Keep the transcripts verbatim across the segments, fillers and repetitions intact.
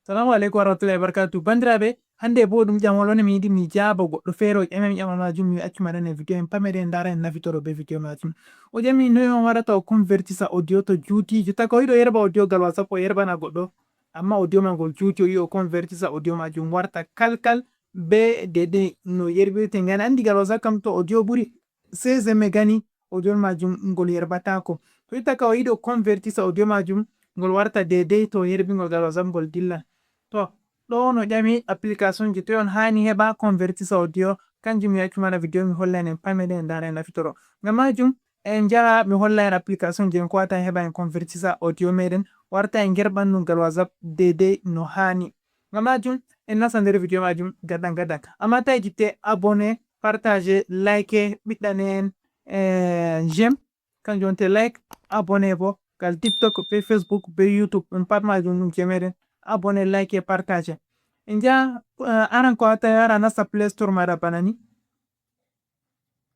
Salamu aleykum warahmatullahi wabarakatuh. Banndiraaɓe, hannde bo ɗum ƴamol on mi yiɗi mi jaaba goɗɗo feere o ƴami mi ƴamol maajum mi accu maɗan e video en pamere en ndaara en nafitoro be video maajum. O ƴami noy on waɗata o convertisa audio to juuti. Jotta ka o yiɗi o yerɓa audio gal WhatsApp o yerɓana goɗɗo. Amma audio man ngol juuti o yiɗi o convertisa audio maajum warta kalkal be deydey no yerɓirte. Ngam en anndi gal WhatsApp kam to audio ɓuri seize mega ni audio maajum ngol yerɓataako. Jotta ka o yiɗi o convertisa audio maajum ngol warta deydey to o yerɓi ngol gal WhatsApp ngol dillan. To, ɗo no ƴami application ji toy on haani heɓa convertisa audio, kanjum mi accu maɗan video mi holla en en pamere en ndaara en nafitoro. Ngam maajum en njaha mi holla en application ji en ko wata en heɓa en convertisa audio meɗen warta en yerɓan ɗum gal WhatsApp deydey no haani. Ngam maajum en nasta nder video maajum gadan gadan. Amma ta yiɗi te abonné, partager, liker, ɓiɗɗane en eh, j'aime, kanjum wonte like, abonné bo, gal TikTok, be Facebook, be YouTube, ɗum pat maajum ɗum je meɗen. Abonné, like, e partage. En njaha, eh, aran ko hatta yara nasta Play Store maɗa bana ni.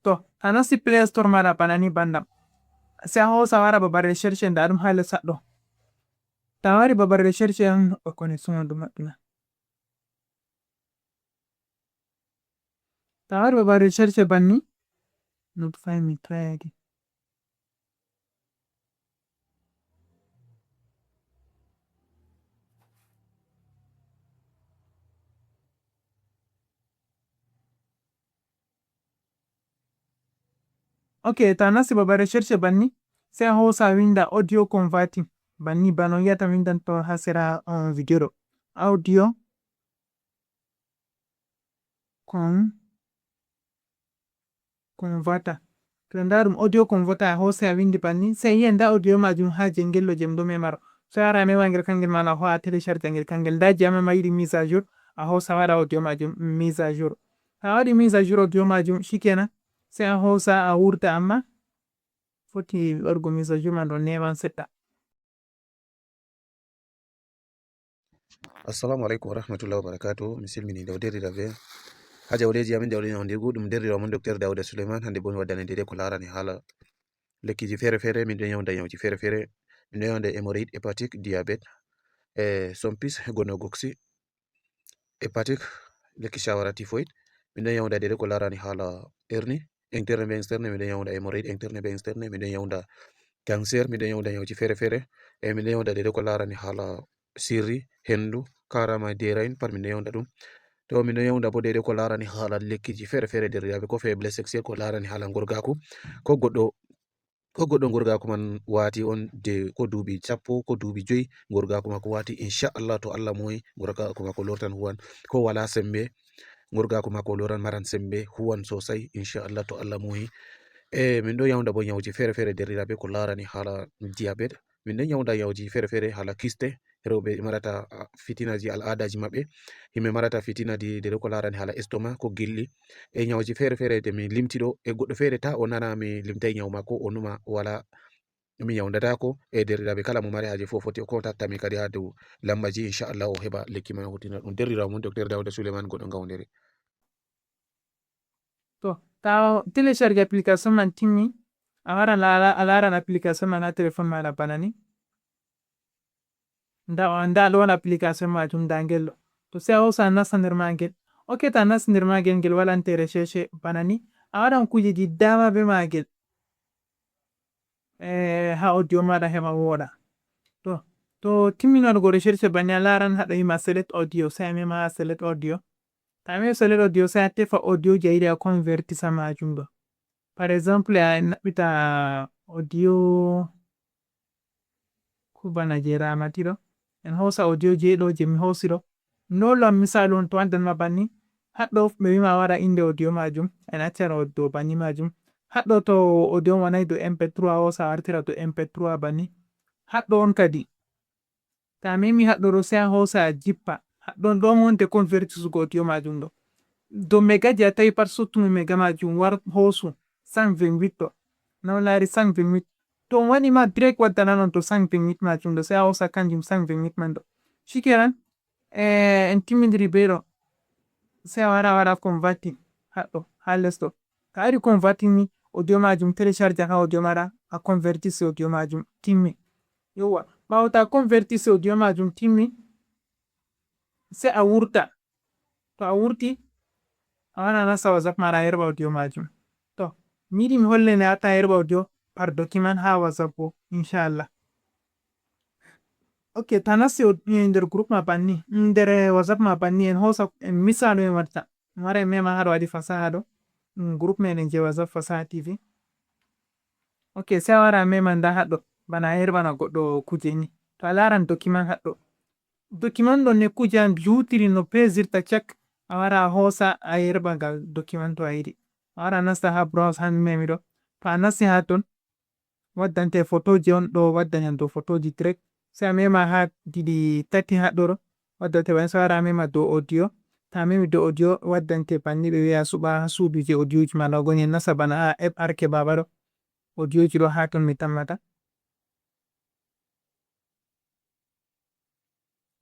To, a nasti Play Store maɗa bana ni banndam. Sai a hoosa wara babal recherche nda ɗum ha les haɗɗo. Ta wari babal recherche on o connexion on ɗum maɓɓina. Ta wari babal recherche banni. Not find me, try again. Ok, ta nasti babal recherche banni, sai a hoosa winda audio converting. Banni bana on yi'ata windan to ha sera on video ɗo. Audio con converter. To nda ɗum audio converter a hoosi a windi banni, sai yi'e nda audio maajum ha jengel ɗo je mi ɗo memaro. Sai ara a mema ngel kangel ma a ho'a a télécharge ngel kangel. Nda je a mema yiɗi mise à jour, a hoosa a waɗa audio maajum mise à jour. To a waɗi mise à jour audio maajum shikenan, sai a hoosa a wurta amma foti waɗugo mise à jour man ɗo newan seɗɗa. Assalamu alaikum warahmatullahi wabarakatuh. Mi silmini nde o derrira be ha jawleji amin nde o ɗon yawdirgu ɗum derrira mon Docteur Dawuda Suleiman. Hande bo mi waddane dede ko larani hala lekkiji fere fere. Min ɗon yawda yawji fere fere. Min ɗon yawda hémorroïde, hépatique, diabète, e sompis, gonogoxi, hépatique, lekki shawara, typhoïde. Min ɗon yawda dede ko larani hala hernie interne be externe. Min ɗon yawda hémorroïde interne be externe. Min ɗon yawda cancer. Min ɗon yawda yawji fere fere. E min ɗon yawda dede ko larani hala sirri, hendu, karama, derain, pat min ɗon yawda ɗum. To min ɗon yawda bo dede ko larani hala lekkiji fere fere derriraɓe, ko faiblesse sexuelle, ko larani hala ngorgaku, ko goɗɗo ko goɗɗo ngorgaku man wati on de ko duuɓi sappo, ko duuɓi joyi, ngorgaku mako wati, inchallah to Allah moyi ngorgaku mako lortan huwan, ko wala sembe ngorgaku mako loran maran sembe huwan sosai inchallah to Allah moyi. E min ɗo yawda bo yawji fere fere derriraɓe ko larani hala diabète. Min ɗon yawda yawji fere fere hala kiste, rewɓe marata, ah, fitinaji al'adaji maɓɓe, himɓe marata fitina di dede ko larani hala estoma, ko gilli, e yawji fere fere de mi limti ɗo, e goɗɗo fere ta o nana mi limtai yaw mako o numa wala mi yawdatako. E derriraɓe kala mo mari haje fof foti o kontakta min kadi ha dow lambaji inchallah o heɓa lekki man o hottina ɗum. Derrirawo mon Docteur Dawuda Suleiman goɗɗo gawdere. To, ta télécharge application man timmi, a wara a laara application man ha téléphone maɗa bana ni. Nda nda ɗo on application majum nda ngel ɗo. To sai a hosa a nasta nder magel. Ok, ta nasti nder magel ngel waɗante recherche bana ni. A waɗan kujeji dama be magel. Eh, ha audio maɗa heɓa woɗa. To, to timmini waɗugo recherche banni a laran haɗo yima select audio, sai a mema ha select audio. To a memi select audio sai a tefa audio je a yiɗi a convertisa majum ɗo. Par exemple a naɓɓita audio ko bana je ramati ɗo. En hosa audio je ɗo je mi hosi ɗo. Nolo am misalu on to waddan ma banni. Haɗɗo ɓe wima a waɗa inde audio majum. En accan audio banni majum. Haɗɗo to audio on wonai dow M P trois a hosa a wartira dow M P trois banni. Haɗɗo on kadi. To a memi haɗɗo ɗo sai a hosa a jippa. Haɗɗo on ɗon wonde convertisugo audio majum ɗo. Dow mega je a tawi pat sottumo mega majum war hosu cent vingt-huit ɗo. Na on lari cent vingt-huit. To on waɗi ma direct waddanan on to cent vingt-huit majum ɗo sai a hosa kanjum cent vingt-huit man ɗo. Shikenan. Eh, en timmidiri be ɗo. Sai a wara a waɗa converting haɗɗo ha les ɗo. To a waɗi converting ni audio majum télécharge ha audio maɗa a convertisi audio majum timmi. Yowwa, ɓawo to a convertisi audio majum timmi. Sey a wurta. To a wurti, a wara a nasta WhatsApp maaɗa a yerɓa audio maajum. To, mi yiɗi mi holle ne a yerɓa audio par document haa WhatsApp o, inchallah. Ok, to a nasti o-, eh, nder groupe ma banni, nder, eh, WhatsApp ma banni, en hoosa, en misalu en watta. Mi wara en mema haa ɗo waɗi fasaha ɗo. Mm, groupe meɗen je WhatsApp Fasaha T V. Ok, sey a wara a mema nda haɗɗo, bana a yerɓana goɗɗo kuje ni. To a laran document haɗɗo. Document ɗo ne kuje am luutiri no pesirta cak, a wara a hoosa a yerɓa ngal document to a yiɗi. A wara a nasta haa browse haa mi memi ɗo. To a nasti haa ton, waddante photoji on ɗo, waddani am dow photoji direct. Sey a mema haa ɗiɗi tati haɗɗo ɗo, waddante banni. Sey a wara a mema dow audio. To a memi dow audio, waddante banni ɓe wi'a suɓa haa suudu je audioji ma ɗo goni, en nasta bana haa F R K Baba ɗo. Audioji ɗo haa ton mi tammata.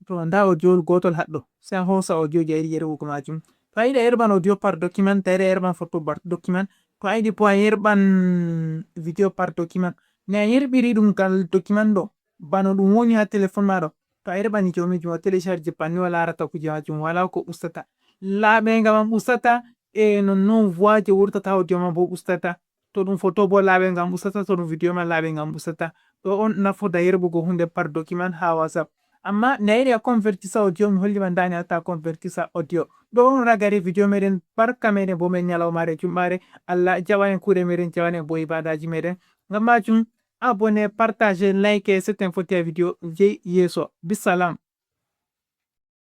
To, nda audio gotol haɗɗo. Sey a hoosa audioji a yiɗi yerɓugo maajum. To a yiɗi a yerɓan audio par document, to a yiɗi a yerɓan photo par document, to a yiɗi bo a yerɓan video par document. Ne a yerɓiri ɗum ngal document ɗo, bano ɗum woni haa telefon ma ɗo. To a yerɓani joomijum o télécharge banni o laarata kuje maajum, wala ko ustata. Laaɓeeŋga man ustata, e nonnon voix je wurtata audio man bo ustata. To ɗum photo bo laaɓeeŋga man ustata, to ɗum video man laaɓeeŋga man ustata. Ɗo on nafoda yerɓugo hunde par document haa WhatsApp. Amma ne a yiɗi a convertisa audio, mi holli ma nda ne a watta a convertisa audio. Ɗo on ragare video meɗen, barka meɗen bo meɗen nyalawmare jumɓare. Allah jaɓan en kuuɗe meɗen, jaɓan en bo ibadaji meɗen. Ngam maajum, abonné, partagé, like, setten fotti a video. Jey yeeso. Bisalam.